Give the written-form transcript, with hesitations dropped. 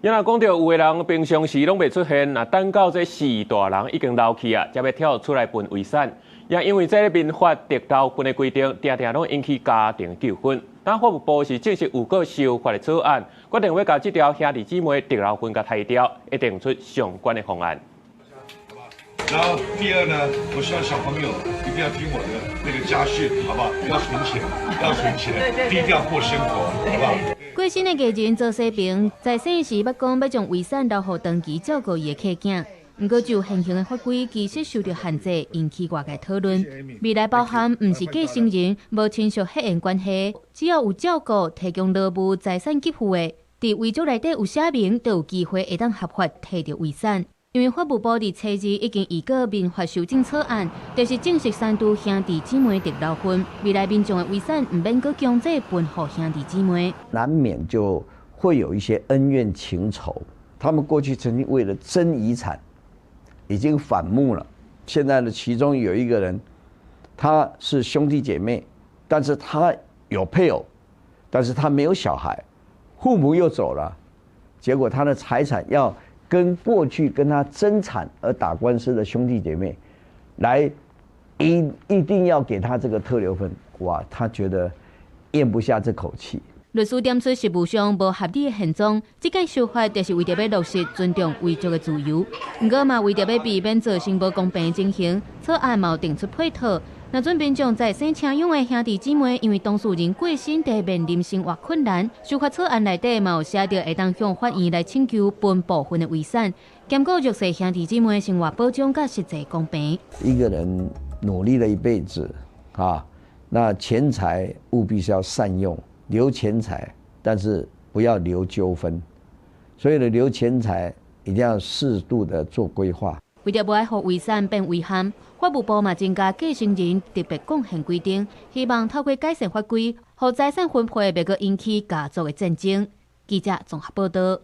若講著有的人平常時攏袂出現，若等到這序大人已經老去啊，才欲跳出來分遺產。也因為這個民法特留分的規定，定定攏引起家庭糾紛。但法務部是正式有個修法的草案，決定欲共這條兄弟姊妹特留分共刣掉，會定出相關的方案。然後第二呢，我希望小朋友一定要聽我的那個家訓，好不好？要存錢，要存錢，低調過生活，好不好？過身的藝人鄒世平在生時捌講欲將遺產留予長期照顧伊的契囝，毋過就現行的法規其實受著限制，引起外界討論。未來包含毋是繼承人、無親屬血緣關係，只要有照顧、提供勞務、財產給付的，佇遺囑內底有寫明，就有機會會當合法提著遺產。因為法務部佇初二已經預告民法修正草案，就是正式刪除兄弟姊妹特留分，未來民眾的遺產毋免閣強制分予兄弟姊妹。難免就會有一些恩怨情仇。他們過去曾經為了爭遺產，已經反目了。現在呢，其中有一個人，他是兄弟姐妹，但是他有配偶，但是他沒有小孩，父母又走了，結果他的財產要跟過去跟他爭產而打官司的兄弟姐妹，來一定要給他這個特留分，哇，他覺得嚥不下這口氣。律師點出實務上無合理的現狀，這屆修法就是為著欲落實尊重遺囑的自由，毋過嘛為著欲避免造成無公平的情形，草案嘛有定出配套。若準民眾在生請養的兄弟姊妹，因為當事人過身，佇面臨生活困難，修法草案內底嘛有寫著會當向法院來請求分部分的遺產，兼顧弱勢兄弟姊妹生活保障佮實際公平。一個人努力了一輩子，啊，那錢財務必是要善用，留錢財，但是不要留糾紛。所以呢，留錢財一定要適度的做規劃。為著無愛予遺產變遺憾，法務部嘛增加繼承人特別貢獻規定，希望透過改善法規，予財產分配袂閣引起家族的戰爭。記者綜合報導。